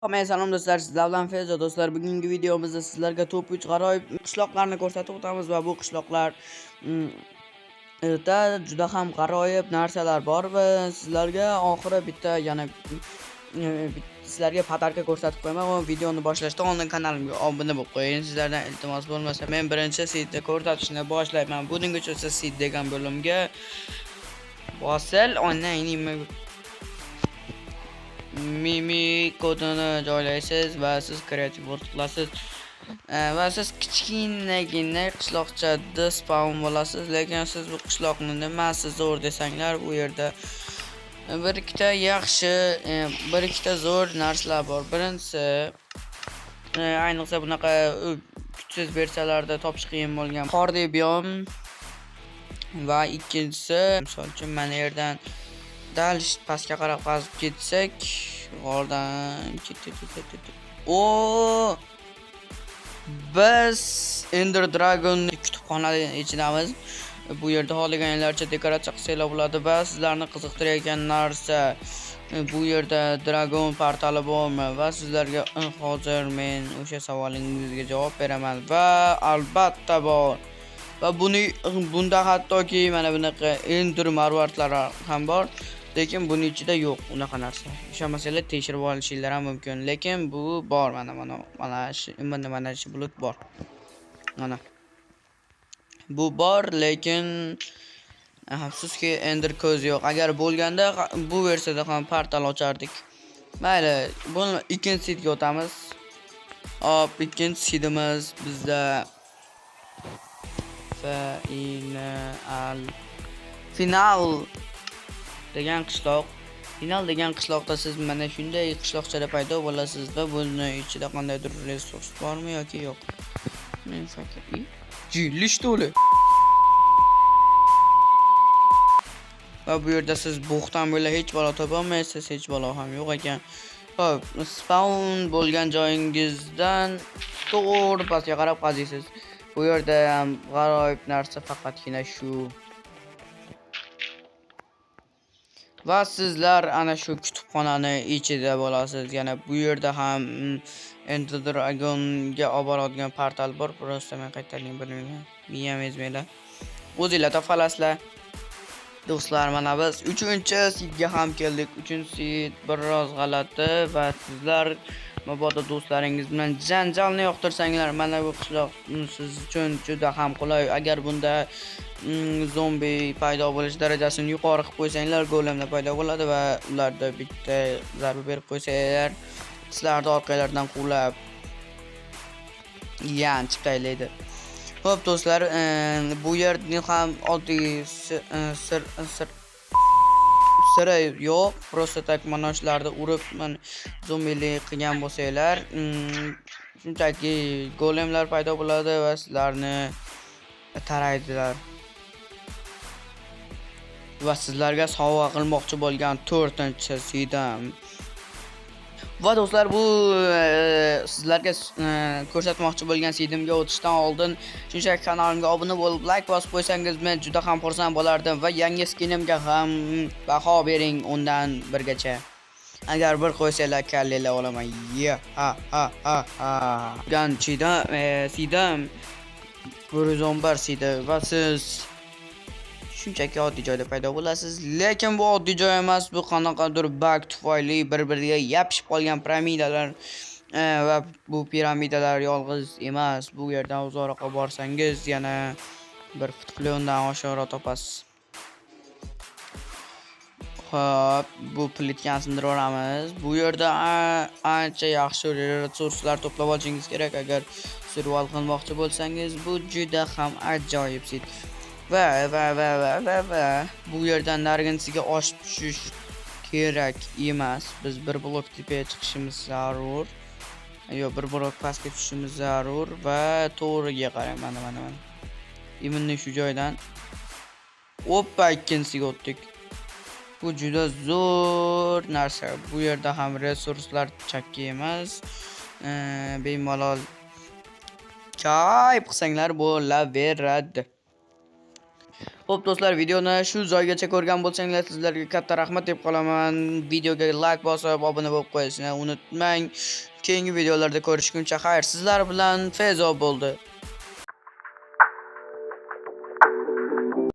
Hammaga salom do'stlar, sizlar bilan Feza do'stlar. Bugungi videomizda sizlarga top 3 g'aroyib qishloqlarni ko'rsatib o'tamiz va bu qishloqlar da juda ham g'aroyib narsalar bor va sizlarga oxiri bitta yana sizlarga подарка ko'rsatib qo'yaman va videoni boshlashdan oldin kanalimga obuna bo'lib qo'ying. Sizlardan iltimos bo'lmasa, men birinchi seedni ko'rsatishni boshlayman. Buning uchun siz seed degan bo'limga bosil, onlayn mimi kodini joylaysiz va siz create world qilasiz. Va siz kichkinagina qishloqchada spawn bo'lasiz, lekin siz bu qishloqni nimasi zo'r desanglar, bu yerda bir ikkita yaxshi, bir ikkita zo'r narsalar bor. Birinchisi, ayniqsa bunaqa kuchsiz versiyalarda topish qiyin bo'lgan qorli biom va ikkinchisi, misol uchun, mana yerdan dal pastga qarab qazib ketsak, g'ordan ket ket ket ket. O, biz Ender Dragon kutubxona ichidamiz. Bu yerda xohlaganlarcha dekoratsiya qilsanglar bo'ladi va sizlarni qiziqtirayotgan narsa, bu yerda dragon portali bormi? Va sizlarga hozir men o'sha savolingizga javob beraman va albatta bor. Va buni bunda hattoki mana bunaqa Ender marvaridlar ham bor, lekin buni ichida yo'q unaqa narsa. Ishonmasanglar, tekshirib olishinglar ham mumkin, lekin bu bor. Mana shu, mana shu bulut bor. Mana. Bu bor, lekin afsuski Ender ko'zi yo'q. Agar bo'lganda bu versiyada ham portal ochardik. Mayli, buni ikkinchi seedga o'tamiz. Hop, ikkinchi seedimiz bizda Final Final degan qishloq. Final degan qishloqda siz mana shunday qishloqchada paydo bo'lasiz va buni ichida qandaydir resurs bormi yoki yo'q? Men fakir. Jilli, что ли? Va bu yerda siz bo'xton bo'la hech balo topolmaysiz, hech balo ham yo'q ekan. Xo'p, spawn bo'lgan joyingizdan to'g'ri pastga qarab qaziysiz. Bu yerda ham g'aroyib narsa faqatgina shu. Va sizlar ana shu kutubxonani ichida bo'lasiz. Yana bu yerda ham Ender Dragonga olib boradigan portal bor. Просто men qayerdaligini bilmayman. Miyam ezmanglar. O'zinglar topalasizlar. Do'stlar, mana biz 3-seedga ham keldik. 3-seed biroz g'alati va sizlar mabodo do'stlaringiz bilan janjalni yoqtirsanglar, mana bu qishloq siz uchun juda ham qulay. Agar bunda zombi paydo bo'lish darajasini yuqori qilib qo'ysanglar, golemlar paydo bo'ladi va ularda bitta zarba berib qo'ysanglar, sizlarni orqalaridan quvlab yanchib tashlaydi. Xo'p do'stlar, bu yerni ham oddiy sir sir siri yo'q. Просто так mana shularni urib, mana zombilik qilgan bo'lsanglar, shunchaki golemlar paydo bo'ladi va sizlarni taraydilar. Va sizlarga sovg'a qilmoqchi bo'lgan 4-seedim. Va do'stlar, bu sizlarga ko'rsatmoqchi bo'lgan seedimga o'tishdan oldin shunchaki kanalimga obuna bo'lib, like bosib qo'ysangiz, men juda ham xursand bo'lardim va yangi skinimga ham baho bering 10 dan 1 gacha. Agar 1 qo'ysanglar, kallanglar olaman. Ye ha ha ha ha. Ganchida seedim 111 seedi va siz shunchaki oddiy joyda paydo bo'lasiz. Lekin bu oddiy joy emas, bu qanaqadir bug tufayli bir-biriga yopishib qolgan piramidalar va bu piramidalar yolg'iz emas. Bu yerdan uzoqroqqa borsangiz, yana bir futflondan oshiqroq topasiz. Xo'p, bu plitkani sindiraveramiz. Bu yerda ancha yaxshi resurslar to'plab olishingiz kerak agar survival qilmoqchi bo'lsangiz, bu juda ham ajoyib seed. Va bu yerdan narigisiga oshib tushish kerak emas. Biz bir blok tepaga chiqishimiz zarur. Yo'q, bir blok pastga tushishimiz zarur va to'g'riga qarang. Mana, mana, mana. Именно shu joydan. Oppa, ikkinchisiga o'tdik. Bu juda zo'r narsa. Bu yerda ham resurslar chakki emas. Bemalol kayf qilsanglar bo'laveradi. Xo'p do'stlar, videoni shu joygacha ko'rgan bo'lsanglar, sizlarga katta rahmat deb qolaman. Videoga like bosib, obuna bo'lib qo'yishni unutmang. Keyingi videolarda ko'rishguncha xayr. Sizlar bilan Fezo bo'ldi.